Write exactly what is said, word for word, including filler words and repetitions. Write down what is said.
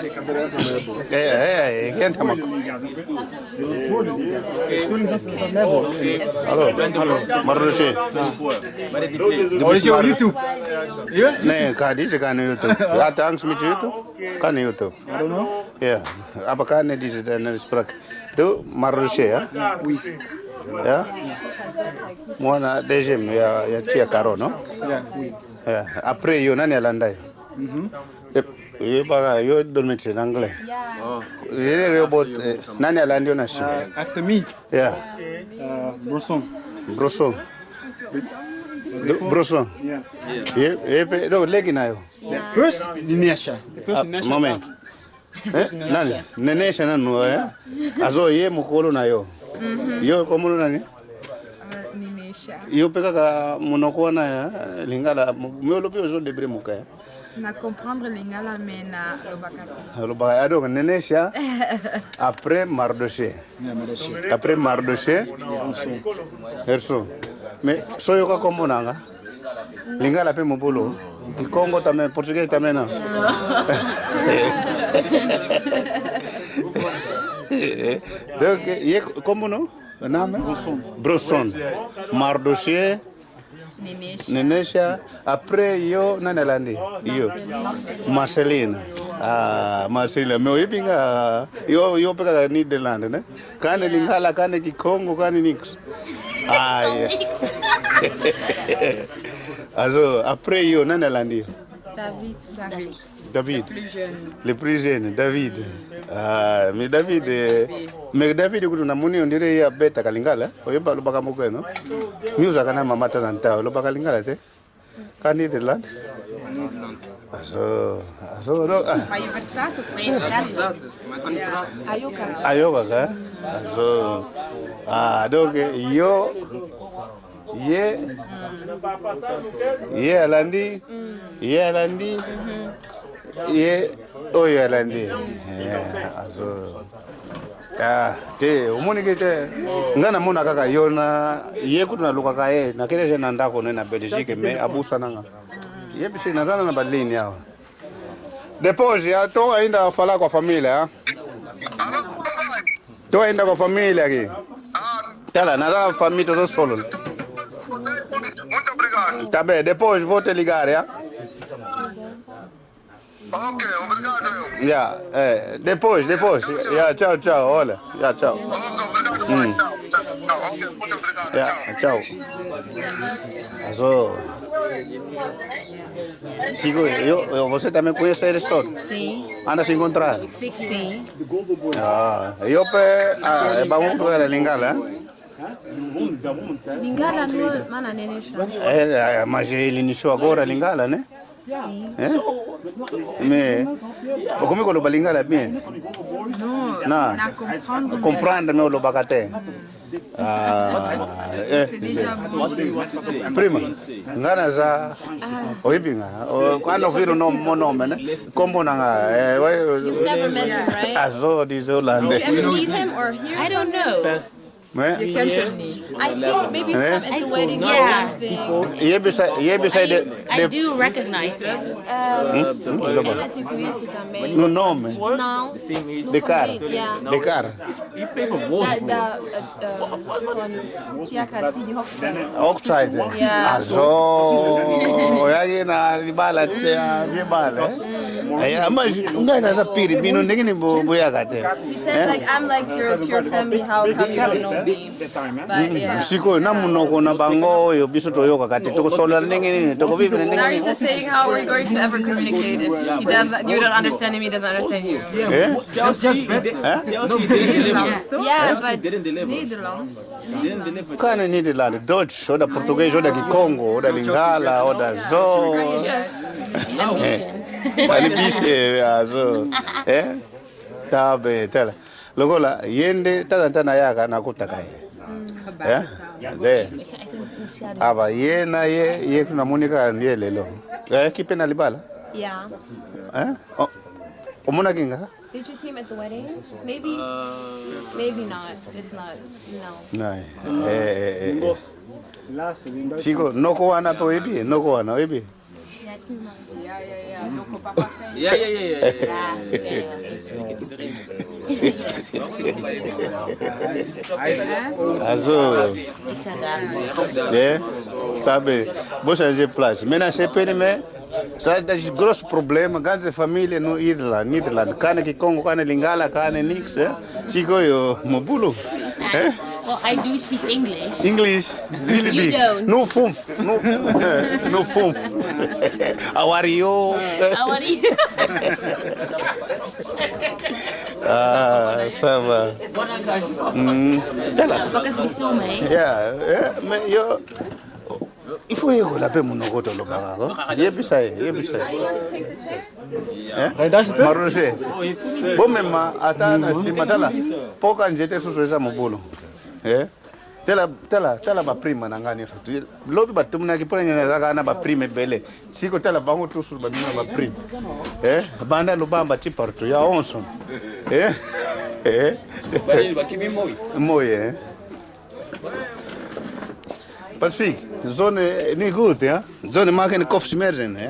Eh, eh, eh, kenta mako. Allô, allô, Mardochée. Or is it on YouTube? Yeah? Nee, ka disi ka na YouTube. Ata angs mi YouTube. Ka na YouTube. I don't know. Yeah. Apa ka na disi da na sprak. Tu Mardochée, ya? Oui. Ya? Mwana deuxième, ya, ya tia Caro, non? Yeah, oui. Ya. Après, yo, nani alanda yo? Mhm. Eh, yo baka, yo domaine c'est l'anglais. Yeah. Oh. Yo, yo, but, eh, nani alandi yo na nsima? Uh, after me. Yeah. Uh, Bronson. Bronson. Do- Bronson. Yeah. Ye, ye pe, donc, leki na yo. Yeah. First, Ninesha. First Ah, Ninesha. Moment. Eh? Nani? Nenesha nani, eh? Azo ye mukolo na yo. Mhm. Yo kombo nani? Ah, Ninesha. Yo pe kaka munoko wana ya Lingala, mu- mi olobi ozo débrouiller mu ka ya. Na comprendre Lingala, mais na lobaka te. Lobaka, ah, donc, Nenesha, après Mardochée. Yeah, Mardochée. Après Mardochée, Herso. Mais so yoka kombo na nga. Lingala pe mubulu. Kikongo também, português também não. Donc, ye kombo no? Name? Bronson. Bronson. Mardochée. Nenesha. Nenesha. Après yo, nani alandi? Yo. Marceline. Ah, Marceline. Mais oyebi nga, yo, yo pe kaka Nederland, ne? Ka na Lingala, ka na Kikongo, ka na nix. Ah, yeah. Azo, après yo, nani alandi yo? David. David. David. Le plus jeune. Le plus jeune, David. Ah, mais David, eh, mais David, kutu na moni, on dirait ya beta ka Lingala, eh? Oyo ba lobaka mu kweno. Mi oza kana mama tazanta, lobaka Lingala te. Ka Nederland. Azo, azo, no, ah. Maar je verstaat het, maar je verstaat het niet. Ayoka. Ayoka ka? Azo. Ah, donc, eh, yo, ye, ye alandi, ye alandi, ye oyo alandi. Yeah, azo. Ah, te, omoni ke te. Nga namona kaka yo na, ye kutu nalukaka ye, nakele je na ndako ne na Belgique, mais abusana nga. Ye bisi naza na ba ligne awa. Depois, ya, toka ainda falar com a família, ya. Toka ainda com a família aqui. Tala, naza na família, tozo solo. Muito obrigado. Tá bem, depois vou te ligar, ya. Ok, obrigado, eu. Ya, eh, depois, depois. Ya, tchau, tchau, olha. Ya, tchau. Ok, obrigado. Mm. Tchau, tchau. Ok, muito obrigado. Ya, tchau. Azo. Sigo, yo, yo, você também conhece eles todos? Sim. Anda se encontrar? Sim. Ah, yo pe, ah, vamos para Lingala, eh? Lingala no mana Nenesha. Eh, eh, mas ele iniciou agora Lingala, né? Sim. Eh? Mais, okomi koloba Lingala bien? Non, na comprendre. Comprendre, mais olobaka te. Ah, eh. C'est déjà bon. Prima, nga naza, oyebi nga, o, quand on vire nom, mon nom, né? Kombo na nga, eh, ouais. You've never met him, right? Azo, dizo lande. Did you ever meet him or hear I don't know. Mais you can tell me. I think maybe some at the wedding or something. Ye bisa, ye bisa de, I, I do recognize him. Um, hmm? Hmm? I think we used to também. No nome? Não. De cara. Yeah. De cara. He played for Wolfsburg. That, that, uh, uh, on Tiaka City Hospital. Outside. Yeah. Azo. Yagi na libala te, libala, eh? Eh, mas ngai naza piri bino ndenge ni bo-, boyaka te. He said, like, "I'm like your pure family, how come you don't know me?" But, yeah. Sikoyo, na munoko na bango oyo biso toyokaka te, tokosolola ndenge nini? Tokovivre ndenge nini? Now he's just saying, "How are we going to ever communicate if he doesn't, you don't understand him, he doesn't understand you?" Eh? Just, just bet. Eh? Chelsea didn't deliver. Yeah, but Chelsea didn't deliver. Nederlands. Didn't deliver. Ka na Nederland, Dutch, oda Português, oda Kikongo, oda Lingala, oda zo. Yes. Eh. Ani biche, azo. Eh? Tabe, tala. Lokola, ye nde, tata ntana yaka nakutaka ye. Eh? De. Aba, ye na ye, ye kuna monika ndiye lelo. Eh, kipe na libala? Yeah. Eh? O-, omonaki nga? Did you see him at the wedding? Maybe. Maybe not. It's not. No. No, eh, eh, eh, eh. Siko, noko wana pe oyebi, noko wana oyebi. Yeah, yeah, yeah, yeah. Noko papa. Yeah, yeah, yeah, yeah, yeah, yeah, yeah, yeah. Azo. É? Está bem. Vou changer place. Mas na C P N, mas. Sabe das grosso problema, ganze família no Irlanda, Nederland. Kana Kikongo, kana Lingala, kana nix, é? Chico yo, mobulu. É? Well, I do speak English. English, really You big. Don't. No funf, no, no funf. How are you? How are you? Ah, ça va. Mm. Tala. Because we still may. Yeah, yeah, mais yo. Il faut yeko la pe munoko to lo baka ko. Yebisa ye, yebisa ye. Eh? Redacteur? Marroger. Bon, même, attends, si matala. Pourquoi j'étais sous ça, mon boulot? Eh? Tala, tala, tala ba prime na ngani. Lobi ba tumuna ki prime na zaga na ba prime bele. Siko tala bango tout sur ba mina ba prime. Eh? Banda lo bamba ti partout. Ya onso. Eh? Eh? Bali bakimi moi. Moi, eh? Pacifique, zone ni good, eh? Zone make ni kof simerzen, eh?